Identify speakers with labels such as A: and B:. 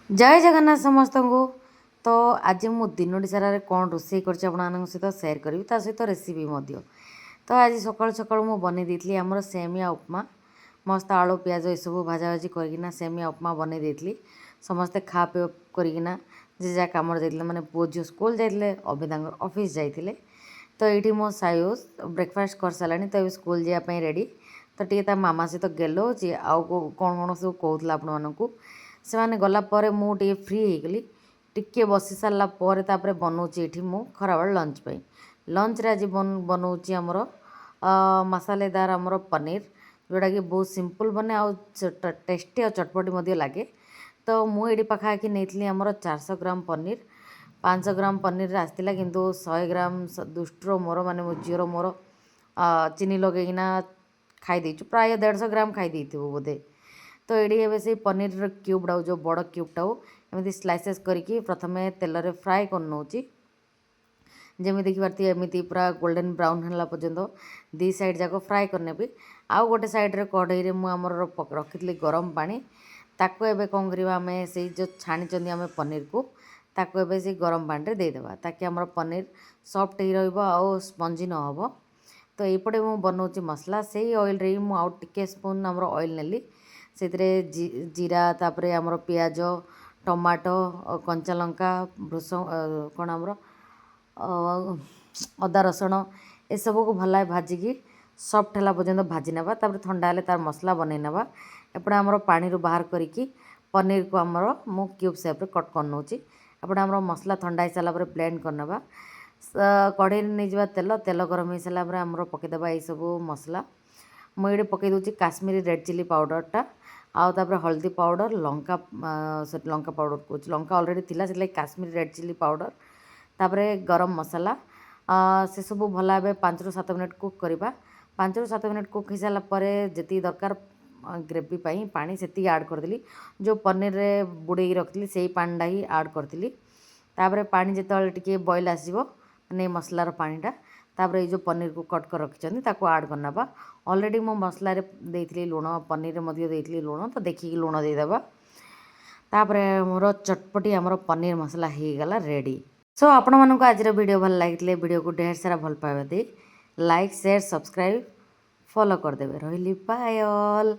A: ଜୟ ଜଗନ୍ନାଥ ସମସ୍ତଙ୍କୁ। ତ ଆଜି ମୁଁ ଦିନଟି ସାରାରେ କ'ଣ ରୋଷେଇ କରିଛି, ଆପଣମାନଙ୍କ ସହିତ ସେୟାର କରିବି, ତା ସହିତ ରେସିପି ମଧ୍ୟ। ତ ଆଜି ସକାଳୁ ସକାଳୁ ମୁଁ ବନେଇ ଦେଇଥିଲି ଆମର ସେମିଆ ଉପମା। ମସ୍ତ ଆଳୁ, ପିଆଜ ଏସବୁ ଭାଜାଭାଜି କରିକିନା ସେମିଆ ଉପମା ବନେଇ ଦେଇଥିଲି। ସମସ୍ତେ ଖା ପିଅ କରିକିନା ଯେ ଯାହା କାମରେ ଯାଇଥିଲେ, ମାନେ ପୁଅ ଝିଅ ସ୍କୁଲ ଯାଇଥିଲେ, ଅଭି ତାଙ୍କର ଅଫିସ୍ ଯାଇଥିଲେ। ତ ଏଇଠି ମୋ ସାୟୁସ୍ ବ୍ରେକଫାଷ୍ଟ କରିସାରିଲାଣି, ତ ଏବେ ସ୍କୁଲ ଯିବା ପାଇଁ ରେଡ଼ି। ତ ଟିକେ ତା ମାମା ସହିତ ଗେଲ ହେଉଛି ଆଉ କ'ଣ କ'ଣ ସବୁ କହୁଥିଲା ଆପଣମାନଙ୍କୁ। ସେମାନେ ଗଲା ପରେ ମୁଁ ଟିକେ ଫ୍ରି ହେଇଗଲି। ଟିକେ ବସି ସାରିଲା ପରେ ତାପରେ ବନଉଛି ଏଇଠି ମୁଁ ଖରାବେଳ ଲଞ୍ଚ ପାଇଁ। ଲଞ୍ଚରେ ଆଜି ବନଉଛି ଆମର ମସାଲେଦାର ଆମର ପନିର, ଯେଉଁଟାକି ବହୁତ ସିମ୍ପଲ୍ ବନେ ଆଉ ଟେଷ୍ଟି ଆଉ ଚଟପଟି ମଧ୍ୟ ଲାଗେ। ତ ମୁଁ ଏଇଠି ପାଖାପାଖି ନେଇଥିଲି ଆମର 400 ଗ୍ରାମ ପନିର। 500 ଗ୍ରାମ ପନିରରେ ଆସିଥିଲା, କିନ୍ତୁ 100 ଗ୍ରାମ ଦୁଷ୍ଟର ମୋର, ମାନେ ମୋ ଝିଅର ମୋର ଚିନି ଲଗେଇକିନା ଖାଇ ଦେଇଛୁ। ପ୍ରାୟ 150 ଗ୍ରାମ ଖାଇ ଦେଇଥିବୁ ବୋଧେ। ତ ଏଇଠି ଏବେ ସେଇ ପନିରର କ୍ୟୁବ୍ଟାକୁ, ଯେଉଁ ବଡ଼ କ୍ୟୁବ୍ଟାକୁ ଏମିତି ସ୍ଲାଇସେସ୍ କରିକି ପ୍ରଥମେ ତେଲରେ ଫ୍ରାଏ କରିନେଉଛି। ଯେମିତି ଦେଖିପାରୁଥିବେ, ଏମିତି ପୁରା ଗୋଲ୍ଡେନ୍ ବ୍ରାଉନ୍ ହେଲା ପର୍ଯ୍ୟନ୍ତ ଦୁଇ ସାଇଡ଼୍ ଯାକ ଫ୍ରାଏ କରିନେବି। ଆଉ ଗୋଟେ ସାଇଡ଼୍ରେ କଢ଼େଇରେ ମୁଁ ଆମର ରଖିଥିଲି ଗରମ ପାଣି। ତାକୁ ଏବେ କ'ଣ କରିବା, ଆମେ ସେଇ ଯେଉଁ ଛାଣିଛନ୍ତି ଆମେ ପନିରକୁ, ତାକୁ ଏବେ ସେଇ ଗରମ ପାଣିରେ ଦେଇଦେବା, ତାକି ଆମର ପନିର ସଫ୍ଟ ହେଇ ରହିବ ଆଉ ସ୍ପଞ୍ଜି ନ ହେବ। ତ ଏଇପଟେ ମୁଁ ବନଉଛି ମସଲା। ସେଇ ଅଏଲ୍ରେ ହିଁ ମୁଁ ଆଉ ଟିକେ ସ୍ପୁନ୍ ଆମର ଅଏଲ୍ ନେଲି। ସେଥିରେ ଜିରା, ତାପରେ ଆମର ପିଆଜ, ଟମାଟୋ, କଞ୍ଚା ଲଙ୍କା, କ'ଣ ଆମର ଅଦା ରସୁଣ, ଏସବୁକୁ ଭଲ ଭାଜିକି ସଫ୍ଟ ହେଲା ପର୍ଯ୍ୟନ୍ତ ଭାଜି ନେବା। ତାପରେ ଥଣ୍ଡା ହେଲେ ତାର ମସଲା ବନେଇ ନେବା। ଏପଟେ ଆମର ପାଣିରୁ ବାହାର କରିକି ପନିରକୁ ଆମର ମୁଁ କ୍ୟୁବ୍ ସେପ୍ରେ କଟ୍ କରିନେଉଛି। ଏପଟେ ଆମର ମସଲା ଥଣ୍ଡା ହେଇସାରିଲା ପରେ ବ୍ଲେଣ୍ଡ କରିନେବା। କଢ଼େଇରେ ନେଇଯିବା ତେଲ। ତେଲ ଗରମ ହେଇସାରିଲା ପରେ ଆମର ପକାଇଦେବା ଏଇସବୁ ମସଲା। ମୁଁ ଏଇଠି ପକାଇ ଦେଉଛି କାଶ୍ମୀରୀ ରେଡ଼୍ ଚିଲି ପାଉଡ଼ରଟା, ଆଉ ତାପରେ ହଳଦୀ ପାଉଡ଼ର, ଲଙ୍କା, ଲଙ୍କା ପାଉଡ଼ର କହୁଛି, ଲଙ୍କା ଅଲରେଡ଼ି ଥିଲା, ସେଥିଲାଗି କାଶ୍ମୀରୀ ରେଡ଼୍ ଚିଲି ପାଉଡ଼ର, ତାପରେ ଗରମ ମସଲା। ସେସବୁ ଭଲ ଭାବେ 5ରୁ 7 ମିନିଟ୍ କୁକ୍ କରିବା। 5ରୁ 7 ମିନିଟ୍ କୁକ୍ ହେଇସାରିଲା ପରେ ଯେତିକି ଦରକାର ଗ୍ରେଭି ପାଇଁ ପାଣି, ସେତିକି ଆଡ଼୍ କରିଦେଲି। ଯେଉଁ ପନିରରେ ବୁଡ଼େଇକି ରଖିଥିଲି, ସେଇ ପାଣିଟା ହିଁ ଆଡ଼୍ କରିଥିଲି। ତାପରେ ପାଣି ଯେତେବେଳେ ଟିକେ ବଏଲ୍ ଆସିବ, ମାନେ ମସଲାର ପାଣିଟା, ତାପରେ ଏଇ ଯେଉଁ ପନିରକୁ କଟ୍ କରି ରଖିଛନ୍ତି, ତାକୁ ଆଡ଼୍ କରିନେବା। ଅଲରେଡ଼ି ମୁଁ ମସଲାରେ ଦେଇଥିଲି ଲୁଣ, ପନିରରେ ମଧ୍ୟ ଦେଇଥିଲି ଲୁଣ, ତ ଦେଖିକି ଲୁଣ ଦେଇଦେବା। ତାପରେ ମୋର ଚଟପଟି ଆମର ପନିର ମସଲା ହେଇଗଲା ରେଡ଼ି। ସୋ ଆପଣମାନଙ୍କୁ ଆଜିର ଭିଡ଼ିଓ ଭଲ ଲାଗିଥିଲେ ଭିଡ଼ିଓକୁ ଢେର ସାରା ଭଲ ପାଇବା ଦେଇ ଲାଇକ୍, ସେୟାର, ସବସ୍କ୍ରାଇବ୍, ଫଲୋ କରିଦେବେ। ରହିଲି, ବାଏ ଅଲ୍।